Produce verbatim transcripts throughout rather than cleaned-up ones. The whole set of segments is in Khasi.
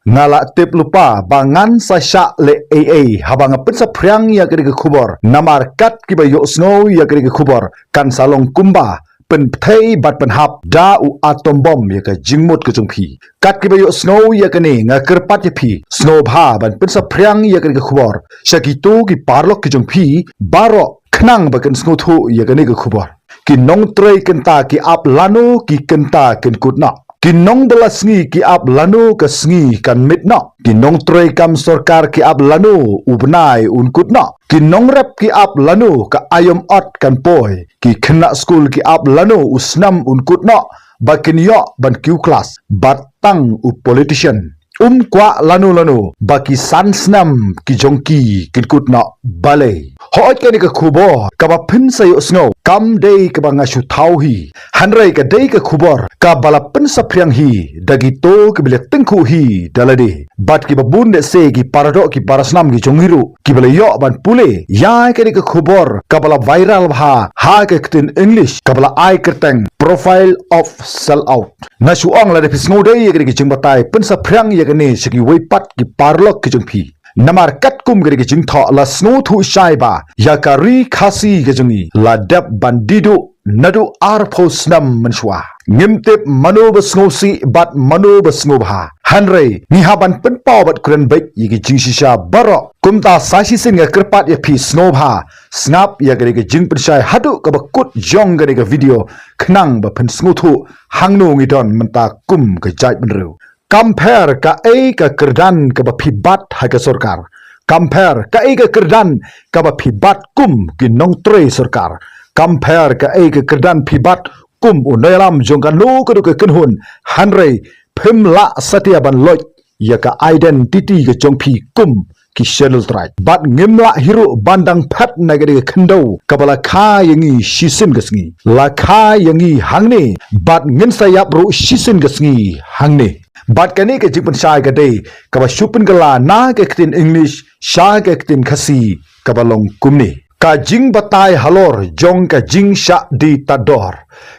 Nga la tip lypa ba ngan sa shah leh ei ei haba nga pynsaphriang ïa kane ka khubor, namar kat kiba ïohsngew ïa kane ka khubor kan sa long kumba pynpthei bad pynhap da u atom bom ïa ka jingmut ka jong phi. Kat kiba ïohsngew ïa kane, nga kyrpad ïa phi, sngewbha ban pynsaphriang ïa kane ka khubor sha kito ki paralok ki jong phi baroh, khnang ba kin sngewthuh ïa kane ka khubor. Ki nongtrei kynta ki ap lano ki kynta kin kut noh. Ki nongbylla sngi ki ap lano ka sngi kan mit noh. Ki nongtrei kam sorkar ki ap lano u bnai un kut noh. Ki nongrep ki ap lano ka aïom ot kan poi. Ki khynnah skul ki ap lano u snem un kut noh ba kin ïoh ban kiew klas. Bad tang u politician um kwah lano lano ba ki san snem ki jong ki kin kut noh. Balei? Hooid, kane ka khubor kaba phin sa ïohsngew kam dei kaba nga shu thaw hi, hynrei ka dei ka khubor kaba la pynsaphriang hi da kito kiba la tyngkhuh hi da lade. Bad kiba bun lehse ki paradoh ki parasnam ki jong ngi ruh kiba la ïoh ban pule ïa kane ka khubor kaba la viral bha ha ka ktien English kaba la ai kyrteng Profile of Sellout. Nga shu ong, lada phi sngewdei ïa kane ka jingbatai, pynsaphriang ïa kane sha kiwei pat ki paralok ki jong phi. Namar katkum kane ka jingthoh, la sngewthuh shai ba ïa ka ri Khasi ka jong ngi la dep ban die duh naduh arphew snem mynshuwa. Ngim tip mano ba sngewsih bad mano ba sngewbha, hynrei ngi hap ban pynpaw bad kren beit ïa ki jingshisha baroh. Kumta sa shisien nga kyrpad ïa phi, sngewbha sngap ïa kane ka jingpynshai haduh kaba kut jong kane ka video, khnang ba phin sngewthuh hangno ngi don mynta kum ka jaitbynriew. Kam pher kaei ka kyrdan kaba phi bat ha ka sorkar. Kam pher kaei ka kyrdan kaba phi bat kum ki nongtrei sorkar. Kam pher kaei ka kyrdan phi bat kum u nongïalam jong kano kano ka kynhun, hynrei phim lah satia ban loit ïa ka identity ka jong phi kum ki Scheduled Tribe. Bad ngim lah hi ruh ban dang phet na kane ka khyndew kaba la kha ïa ngi shisien ka sngi. La kha ïa ngi hangne bad ngin sa ïap ruh shisien ka sngi hangne. Bad kane ka jingpynshai ka dei kaba shu pynkylla na ka ktien English sha ka ktien Khasi, kaba long kumne: Ka jingbatai halor jong ka jingshah die tad dor,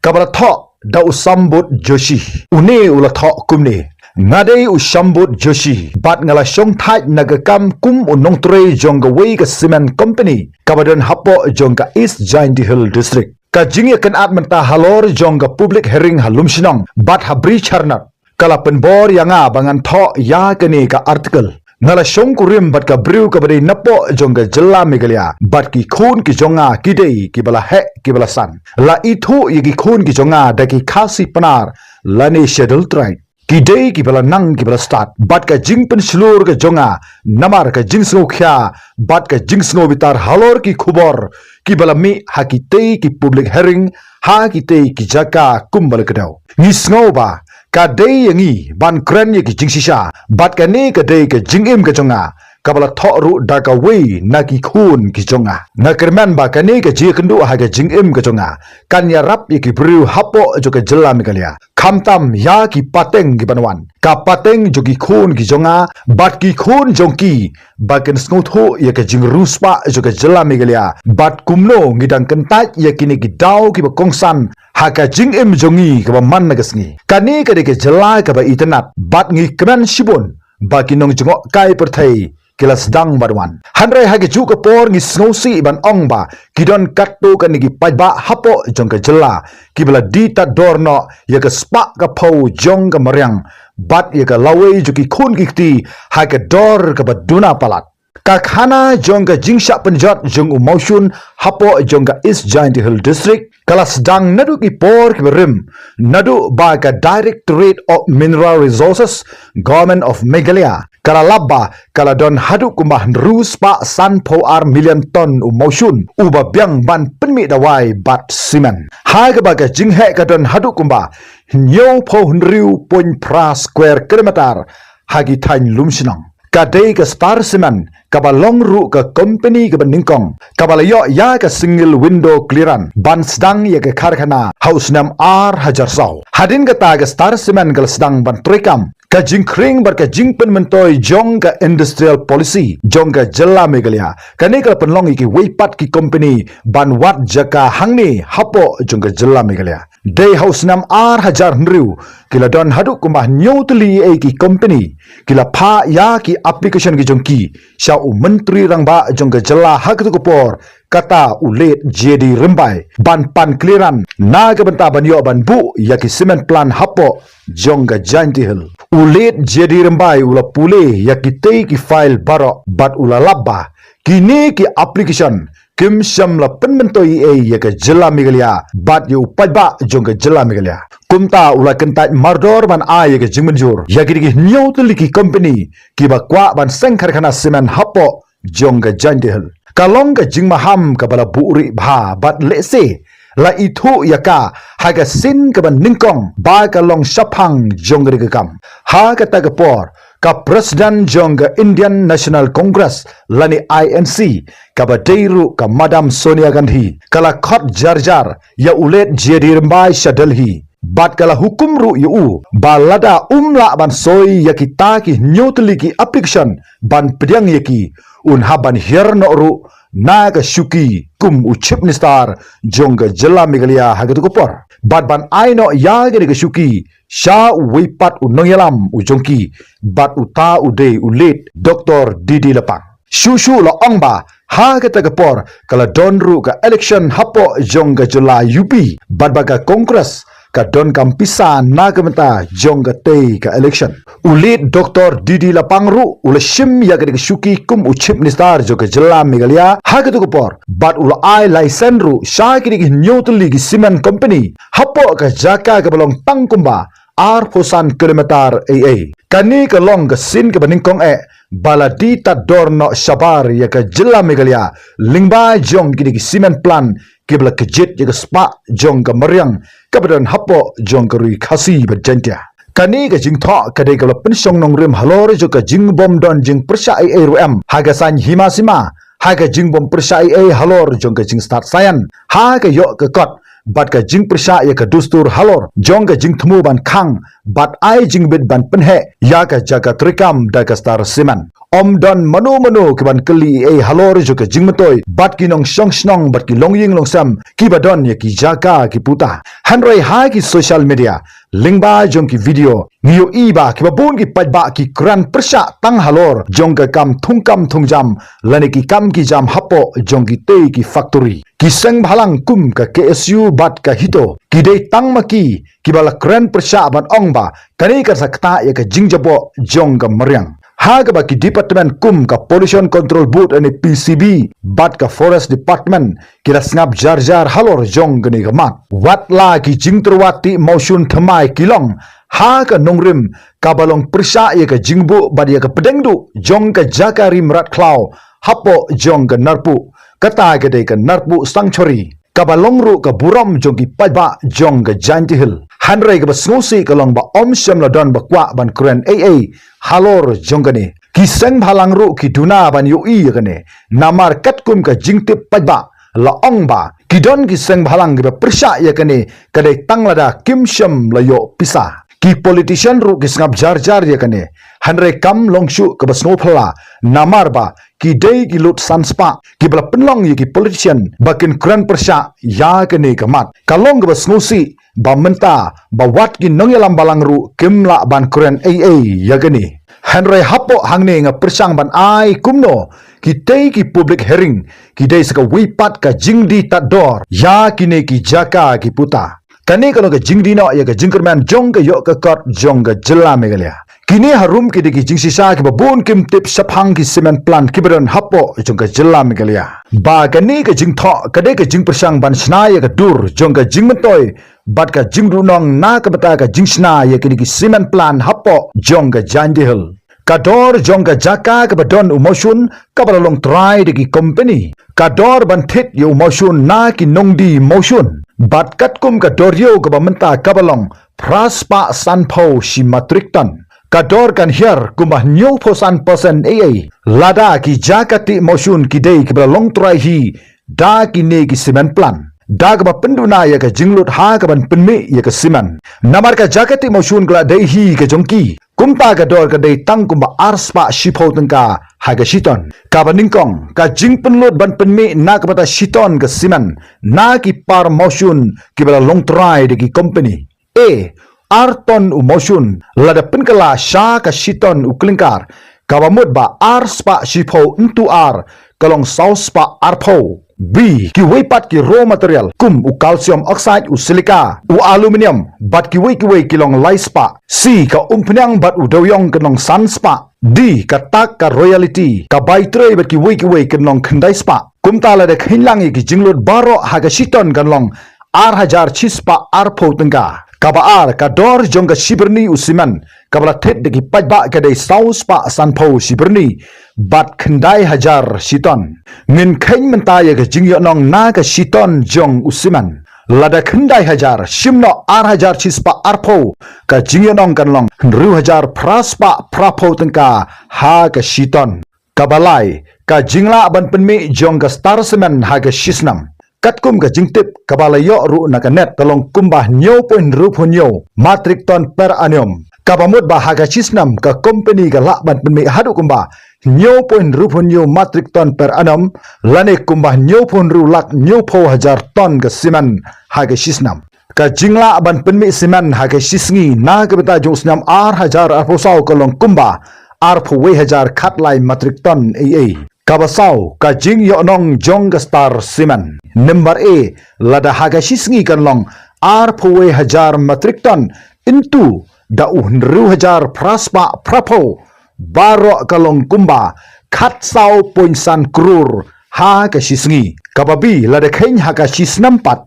kaba la thoh da u Sambut Joshi. Une u la thoh kumne: Nga dei u Sambut Joshi bad nga la shong thait na ka kam kum u nongtrei jong kawei ka cement company kaba don hapoh jong ka East Jaintia Hills District. Ka jingïakynad mynta halor jong ka public hearing ha Lumshnong bad ha Bri Charnat ka la pynbor ïa nga ba ngan thoh ïa kane ka article. Nga la shongkurim bad ka briew kaba dei napoh jong ka jylla Meghalaya, bad ki khun ki jong nga ki dei kiba la heh kiba la san. La ithuh ïa ki khun ki jong nga da ki Khasi Pnar lane Scheduled Tribe. Ki dei kiba la nang kiba la stad. Bad ka jingpynshlur ka jong nga namar ka jingsngewkhia bad ka jingsngewbitar halor ki khubor kiba la mih ha kitei ki public hearing, ha kitei ki jaka kumba la kdew. Ngi sngew ba ka dei ïa ngi ban kren ïa ki jingshisha, bad kane ka dei ka jingim ka jong nga, kaba la thoh ruh da kawei na ki khun ki jong nga. Nga kyrmen ba kane ka jingïakynduh ha ka jingim ka jong nga kan ïarap ïa ki briew hapoh jong ka jylla Meghalaya, khamtam ïa ki pateng kiban wan. Ka pateng jong ki khun ki jong nga bad ki khun jong ki, ba kin sngewthuh ïa ka jingriewspah jong ka jylla Meghalaya bad kumno ngi dang kyntait ïa kine ki daw kiba kongsan ha ka jingim jong ngi kaba man la ka sngi. Kane ka dei ka jylla kaba itynnad bad ngi kmen shibun ba ki nongjngohkai pyrthei ki la sdang ban wan. Hynrei ha kajuh ka por ngi sngewsih ban ong ba ki don katto katne ki paidbah hapoh jong ka jylla kiba la die tad dor noh ïa ka spah ka phew jong ka mariang bad ïa ka lawei jong ki khun ki kti ha ka dor kaba duna palat. Ka khana jong ka jingshah pynjot jong u mawshun hapoh jong ka East Jaintia Hills District ka la sdang naduh ki por kiba rim, naduh ba ka Directorate of Mineral Resources, Government of Meghalaya, ka la lap ba ka la don haduh kumba hynriew spah sanphew ar million ton u mawshun uba biang ban pynmih dawai bad simen. Ha kaba ka jingheh ka don haduh kumba hynñiewphew hynriew point phra square kilometer ha ki thaiñ Lumshnong. Ka dei ka Star Cement kaba long ruh ka company kaba nyngkong kaba la ïoh ïa ka single window clearance ban sdang ïa ka karkhana ha u snem ar hajar saw. Hadien kata ka Star Cement ka la sdang ban treikam Ka jingkhring bad ka jingpynmyntoi jong ka Industrial Policy jong ka jylla Meghalaya, kane ka la pynlong ïa kiwei pat ki company ban wad jaka hangne hapoh jong ka jylla Meghalaya. Dei ha u snem ar hajar hynriew ki la don haduh kumba hynñiew tylli ïa ki company ki la phah ïa ki application ki jong ki sha u Myntri Rangbah jong ka jylla ha katto ka por, kata u late J D Rymbai, ban pan clearance na ka bynta ban ïoh ban buh ïa ki cement plant hapoh jong ka Jaintia Hills. U late J D Rymbai u la pule ïa kitei ki file baroh bad u la lap ba kine ki application kim shym la pynmyntoi ei ei ïa ka jylla Meghalaya bad ïa u paidbah jong ka jylla Meghalaya. Kumta u la kyntait mardor ban ai ïa ka jingmynjur ïa kine ki hynñiew tylli ki company kiba kwah ban seng karkhana cement hapoh jong ka Jaintia Hills. Ka long ka jingmaham kaba la buhrieh bha bad lehse la ithuh ïa ka ha ka sien kaba nyngkong ba ka long shaphang jong kane ka kam. Ha kata ka por, ka President jong ka Indian National Congress lane I N C, kaba dei ruh ka Madam Sonia Gandhi, ka la khot jar jar ïa u late J D Rymbai sha Delhi. Bad ka la hukum ruh ïa u ba lada um lah ban soi ïa kita ki hynñiew tylli ki application ban pdiang ïa ki, un hap ban hiar noh ruh na ka shuki kum u Chief Minister jong ka jylla Meghalaya ha katto ka por, bad ban ai noh ïa kane ka shuki sha uwei pat u nongïalam u jong ki, bad uta u dei u late Doctor D D Lapang. Shuh shuh la ong ba ha kata ka por ka la don ruh ka election hapoh jong ka jylla U P, bad ba ka Congress ka donkam pisa na ka bynta jong katei ka election. U late Doctor D D Lapang ruh u la shim ïa kane ka shuki kum u Chief Minister jong ka jylla Meghalaya ha katto ka por, bad u la ai license ruh sha kine ki hynñiew tylli ki cement company hapoh ka jaka kaba long tang kumba arphew san kilometer ei ei. Kane ka long ka sien kaba nyngkong eh ba la die tad dor noh shabar ïa ka jylla Meghalaya lyngba jong kine ki cement plant kiba la kjit ïa ka spah jong ka mariang kaba don hapoh jong ka Ri Khasi bad Jaintia. Kane ka jingthoh ka dei kaba la pynshong nongrim halor jong ka jingbym don jingpyrshah ei ei ruh em ha ka saiñ hima sima, ha ka jingbym pyrshah ei ei halor jong ka jingstad saian, ha ka ïoh ka kot bad ka jingpyrshah ïa ka dustur halor jong ka jingthmu ban khang bad ai jingbit ban pynheh ïa ka jaka treikam da ka star cement. Ym don mano mano ki ban kylli ei ei halor jong ka jingmyntoi bad ki nongshong shnong bad ki longïing longsem kiba don ïa ki jaka ki puta. Hynrei ha ki social media, lyngba jong ki video, ngi ïohi ba kiba bun ki paidbah ki kren pyrshah tang halor jong ka kam thungkam thungjam lane ki kam ki jam hapoh jong kitei ki factory. Ki seng bhalang kum ka K S U bad ka HITO ki dei tang ma ki kiba la kren pyrshah ban ong ba kane kan sa ktah ïa ka jingjaboh jong ka mariang. Ha kaba ki department kum ka Pollution Control Board lane P C B bad ka Forest Department ki la sngap jar jar halor jong kane ka mat. Wat la ki jingtyrwa tih mawshun thymmai ki long ha ka nongrim kaba long pyrshah ïa ka jingbuh bad ïa ka pdeng duh jong ka jaka ri mrad khlaw hapoh jong ka Narpuh, kata ka dei ka Narpuh Sanctuary, kaba long ruh ka burom jong ki paidbah jong ka Jaintia Hills. Hynrei kaba sngewsih ka long ba ym shym la don ba kwah ban kren ei ei halor jong kane. Ki seng bhalang ruh ki duna ban ïohi ïa kane, namar katkum ka jingtip paidbah la ong ba ki don ki seng bhalang kiba pyrshah ïa kane ka dei tang lada kim shym la ïoh pisa. Ki politician ruh ki sngap jar jar ïa kane, hynrei kam long shuh kaba sngewphylla, namar ba ki dei ki lut san spah kiba la pynlong ïa ki politician ba kin kren pyrshah ïa kane ka mat. Ka long kaba sngewsih ba mynta ba wat ki nongïalam balang ruh kim lah ban kren ei ei ïa kane. Hynrei hapoh hangne nga pyrshang ban ai kumno kitei ki public hearing ki dei sa kawei pat ka jingdie tad dor ïa kine ki jaka ki puta. Kane ka long ka jingdie noh ïa ka jingkyrmen jong ka ïoh ka kot jong ka jylla Meghalaya. Kine harum ki dei ki jingshisha kiba bun kim tip shaphang ki cement plant kiba don hapoh jong ka jylla Meghalaya. Ba kane ka jingthoh ka dei ka jingpyrshang ban shna ïa ka dur jong ka jingmyntoi bad ka jingduhnong na ka bynta ka jingshna ïa kine ki cement plant hapoh jong ka Jaintia Hills. Ka dor jong ka jaka kaba don u mawshun kaba la long trai da ki company. Ka dor ban thied ïa u mawshun na ki nongdie mawshun. Bad katkum ka dor ïew kaba mynta kaba long phra spah sanphew shi metric ton, ka dor kan hiar kumba hynñiewphew san percent ei ei lada ki jaka tih mawshun ki dei kiba la long trai hi da kine ki cement plant. Da kaba pynduna ïa ka jinglut ha kaban pynmih ïa ka cement. Namar ka jaka tih mawshun ka la dei hi ka jong ki. Kumta ka dor ka dei tang kumba ar spah shiphew tyngka ha ka shiton. Kaba nyngkong, ka jingpynlut ban pynmih na ka bynta shiton ka simen na ki par mawshun kiba la longtrai da ki kompani. A, ar ton u mawshun, lada pynkylla sha ka shiton u klinkar, kaba mut ba ar spah shiphew into ar, ka long saw spah arphew. B, kiwei pat ki raw material, kum u calcium oxide, u silica, u aluminium, bad kiwei kiwei ki long lai spah. C, ka umphniang bad u dewiong kan long san spah. D, ka tak, ka royalty, ka bai trei bad kiwei kiwei kan long khyndai spah. Kumta lada kheiñ lang ïa ki jinglut baroh ha ka shiton kan long ar hajar shispah arphew tyngka. Kaba ar, ka dor jong ka shibyrni u simen kaba la thied da ki paidbah ka dei saw spah sanphew shibyrni bad khyndai hajar shiton. Ngin kheiñ mynta ïa ka jingïohnong na ka shiton jong u simen. Lada khyndai hajar shim noh ar hajar shispah arphew, ka jingïohnong kan long hynriew hajar phra spah phraphew tyngka ha ka shiton. Kaba lai, ka jinglah ban pynmih jong ka Star Cement ha ka shisnem. Katkum ka jingtip kaba la ïoh ruh na ka net, ka long kumba hynñiew point hynriewphew hynñiew metric ton per annum. Kaba mut ba ha ka shisnem ka kompani ka lah ban pynmih haduh kumba hynñiew point hynriewphew hynñiew metric ton per annum, lane kumba hynñiewphew hynriew lak hynñiewphew hajar ton ka simen ha ka shisnem. Ka jinglah ban pynmih simen ha ka shisngi na ka bynta jong u snem ar hajar arphew saw ka long kumba arphew wei hajar khatlai metric ton ei ei. Kaba saw, ka jingïohnong jong ka Star Cement. Number A, lada ha ka shisngi kan long arphew wei hajar metric ton into da u hynriew hajar phra spah phraphew, baroh ka long kumba khatsaw point san klur ha ka shisngi. Kaba B, lada kheiñ ha ka shisnem pat,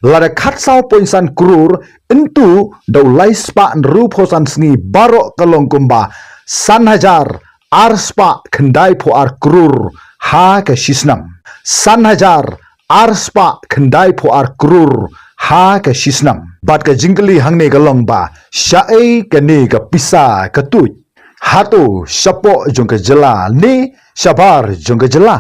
lada khatsaw point san klur into da u lai spah hynriewphew san sngi, baroh ka long kumba san hajar ar spah khyndaiphew ar klur ha ka shisnem. San hajar ar spah khyndaiphew ar klur ha ka shisnem. Bad ka jingkylli hangne ka long ba, shaei kane ka pisa ka tuid? Hato shapoh jong ka jylla ne shabar jong ka jylla?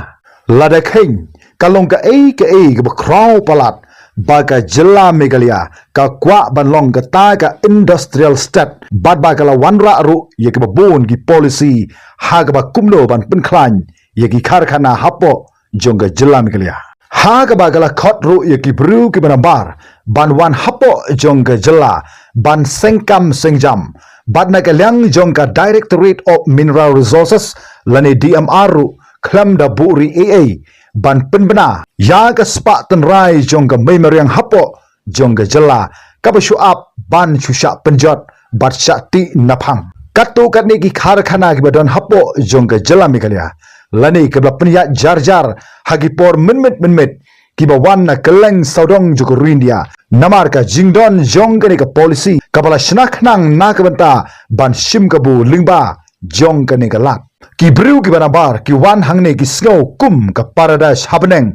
Lada kheiñ, ka long kaei kaei kaba khraw palat ba ka jylla Meghalaya ka kwah ban long kata ka industrial state, bad ba ka la wanrah ruh ïa kiba bun ki policy ha kaba kumno ban pynkhlaiñ ïa ki karkhana hapoh jong ka jylla Meghalaya. Ha kaba ka la khot ruh ïa ki briew kiba nabar ban wan hapoh jong ka jylla ban sengkam sengjam, bad na ka liang jong ka Directorate of Mineral Resources lane D M R ruh khlem da buhrieh ei ei ban pynbna ïa ka spah tynrai jong ka mei mariang hapoh jong ka jylla kaba shu ap ban shu shah pynjot bad shah tih naphang. Katto katne ki karkhana kiba don hapoh jong ka jylla Meghalaya lane kiba la pynïaid jar jar ha ki por mynmiet mynmiet, kiba wan na kylleng sawdong jong ka ri India, namar ka jingdon jong kane ka policy kaba la shna khnang na ka bynta ban shim kabu lyngba jong kane ka lad. Ki briew kiba nabar ki wan hangne ki sngew kum ka paradise ha bneng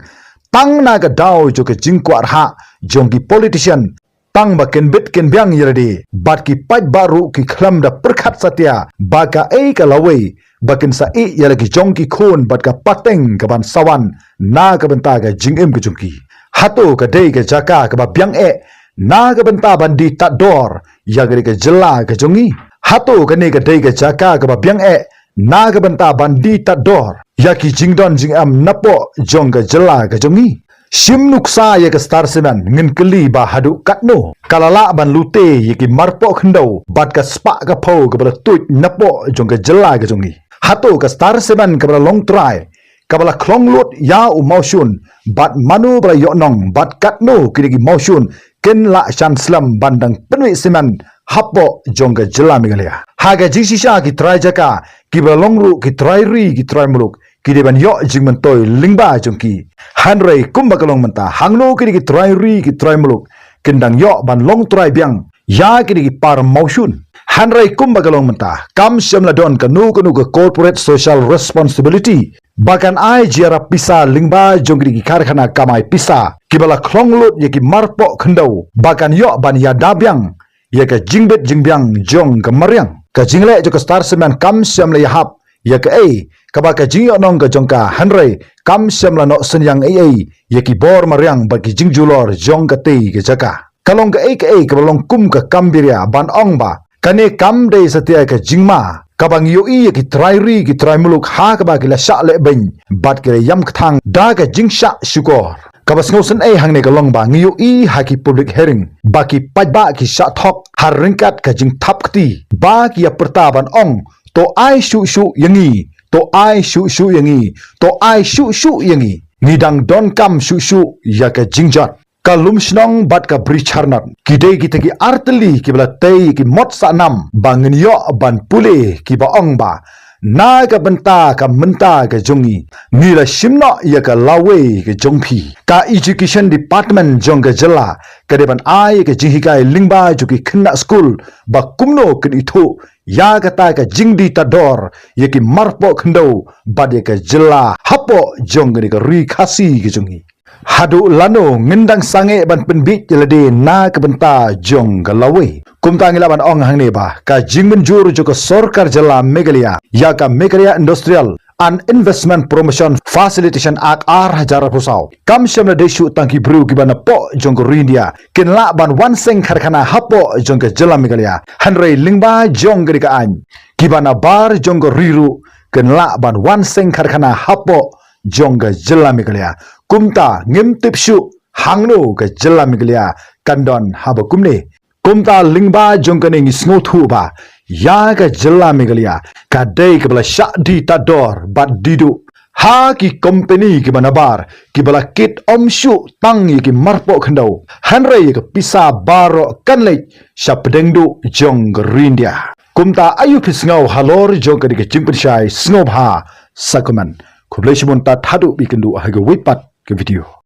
tang na ka daw jong ka jingkwah rhah jong ki politician, tang ba kin bit kin biang ïa lade, bad ki paidbah ruh ki khlem da pyrkhat satia ba kaei ka lawei ba kin sa ïeh ïa la ki jong ki khun bad ka pateng kaban sa wan na ka bynta ka jingim ka jong ki. Hato ka dei ka jaka kaba biang eh na ka bynta ban die tad dor ïa kane ka jylla ka jong ngi? Hato kane ka dei ka jaka kaba biang eh na ka bynta ban die tad dor ïa ki jingdon jingem napoh jong ka jylla ka jong ngi? Shim nuksa ïa ka Star Cement, ngin kylli ba haduh katno ka la lah ban lute ïa ki marpoh khyndew bad ka spah ka phew kaba la tuid napoh jong ka jylla ka jong ngi? Hato ka Star Cement kaba la longtrai, kaba la khlong lut ïa u mawshun, bad mano ba la ïohnong, bad katno kine ki mawshun kin lah shan slem ban dang pynmih simen hapoh jong ka jylla Meghalaya? Ha ka jingshisha ki trai jaka kiba la long ruh ki trai ri ki trai muluk ki dei ban ïoh jingmyntoi lyngba jong ki. Hynrei kumba ka long mynta, hangno kine ki trai ri ki trai muluk kin dang ïoh ban longtrai biang ïa kine ki par mawshun? Hynrei kumba ka long mynta, kam shym la don kano kano ka corporate social responsibility ba kan ai jia pisa lyngba jong kine ki karkhana kamai pisa kiba la khlong lut ïa ki marpoh khyndew ba kan ïoh ban ïada biang ïa ka jingbit jingbiang jong ka mariang. Ka jingleh jong ka Star Cement kam shym la ïahap ïa kaei kaba ka jingïohnong ka jong ka, hynrei kam shym la noh synñiang ei ei ïa ki bor mariang bad ki jingjulor jong katei ka jaka. Ka long kaei kaei kaba long kum ka kam biria ban ong ba Kane kam dei satia ka jingma kaba ngi ïohi ïa ki trai ri ki trai muluk ha kaba ki la shah leh beiñ bad ki la ïam kthang da ka jingshah shukor. Kaba sngewsynei hangne ka long ba ngi ïohi ha ki public hearing ba ki paidbah ki shah thok ha ryngkat ka jingthap kti ba ki ïa pyrta ban ong, to ai shuh shuh ïa ngi, to ai shuh shuh ïa ngi, to ai shuh shuh ïa ngi. Ngi dang donkam shuh shuh ïa ka jingjot. Ka Lumshnong bad ka Bri Charnot ki dei kita ki artylli kiba la tei ïa ki mot sahnam ba ngin ïoh ban pule kiba ong ba na ka bynta ka mynta ka jong ngi, ngi la shim noh ïa ka lawei ka jong phi. Ka Education Department jong ka jylla ka dei ban ai ïa ka jinghikai lyngba jong ki khynnah skul ba kumno kin ithuh ïa kata ka jingdie tad dor ïa ki marpoh khyndew bad ïa ka jylla hapoh jong kane ka ri Khasi ka jong ngi. Haduh lano ngin dang sangeh ban pynbiej ïa lade na ka bynta jong ka lawei? Kumta ngi lah ban ong hangne ba ka jingmynjur jong ka sorkar jylla Meghalaya ïa ka Meghalaya Industrial and Investment Promotion Facilitation Act ar hajar arphew saw kam shym la dei shuh tang ki briew kiba napoh jong ka ri India kin lah ban wan seng karkhana hapoh jong ka jylla Meghalaya, hynrei lyngba jong kane ka aiñ kiba nabar jong ka ri ruh kin lah ban wan seng karkhana hapoh jong ka jylla Meghalaya. Kumta ngim tip shuh hangno ka jylla Meghalaya kan don haba kumne. Kumta lyngba jong kane ngi sngewthuh ba ïa ka jylla Meghalaya ka dei kaba la shah die tad dor bad die duh ha ki kompani kiba nabar kiba la kit ym shuh tang ïa ki marpoh khyndew, hynrei ïa ka pisa baroh kan leit sha pdeng duh jong ka ri India. Kumta aïu phi sngew halor jong kane ka jingpynshai? Sngewbha sa comment. Khublei shibun, tad haduh ba ïakynduh ha kawei pat ka video.